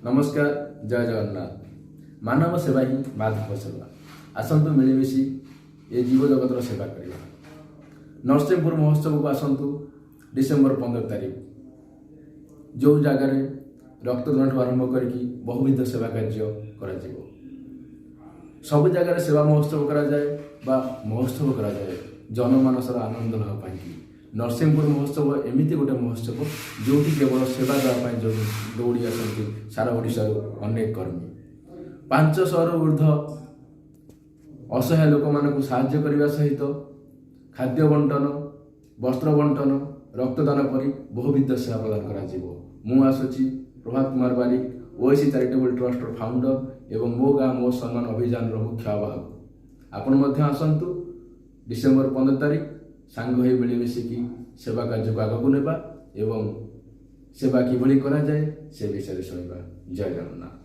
ନମସ୍କାର, ଜୟ ଜଗନ୍ନାଥ। ମାନବ ସେବା ହିଁ ମାଧବ ସେବା। ଆସନ୍ତୁ ମିଳିମିଶି ଏ ଜୀବଜଗତର ସେବା କରିବା। ନରସିଂହପୁର ମହୋତ୍ସବକୁ ଆସନ୍ତୁ ଡିସେମ୍ବର 15 ତାରିଖ, ଯେଉଁ ଜାଗାରେ ରକ୍ତଦାନଠୁ ଆରମ୍ଭ କରିକି ବହୁବିଧ ସେବା କାର୍ଯ୍ୟ କରାଯିବ। ସବୁ ଜାଗାରେ ସେବା ମହୋତ୍ସବ କରାଯାଏ ବା ମହୋତ୍ସବ କରାଯାଏ ଜନମାନସର ଆନନ୍ଦ ଲାଭ ପାଇଁକି। ନରସିଂହପୁର ମହୋତ୍ସବ ଏମିତି ଗୋଟେ ମହୋତ୍ସବ, ଯେଉଁଠି କେବଳ ସେବା ଦେବା ପାଇଁ ଯେଉଁ ଦୌଡ଼ି ଆସନ୍ତି ସାରା ଓଡ଼ିଶାରୁ ଅନେକ କର୍ମୀ। 500ରୁ ଉର୍ଦ୍ଧ୍ୱ ଅସହାୟ ଲୋକମାନଙ୍କୁ ସାହାଯ୍ୟ କରିବା ସହିତ ଖାଦ୍ୟ ବଣ୍ଟନ, ବସ୍ତ୍ର ବଣ୍ଟନ, ରକ୍ତଦାନ ପରି ବହୁବିଧ ସେବା ପ୍ରଦାନ କରାଯିବ। ମୁଁ ଆସୁଛି, ପ୍ରଭାତ କୁମାର ବାରିକ, ଓଏସି ଚାରିଟେବୁଲ ଟ୍ରଷ୍ଟର ଫାଉଣ୍ଡର ଏବଂ ମୋ ଗାଁ ମୋ ସମ୍ମାନ ଅଭିଯାନର ମୁଖ୍ୟ ଆବାହକ। ଆପଣ ମଧ୍ୟ ଆସନ୍ତୁ ଡିସେମ୍ବର 15 ତାରିଖ। ସାଙ୍ଗ ହୋଇ ମିଳିମିଶିକି ସେବା କାର୍ଯ୍ୟକୁ ଆଗକୁ ନେବା ଏବଂ ସେବା କିଭଳି କରାଯାଏ ସେ ବିଷୟରେ ଶୁଣିବା। ଜୟ ଜଗନ୍ନାଥ।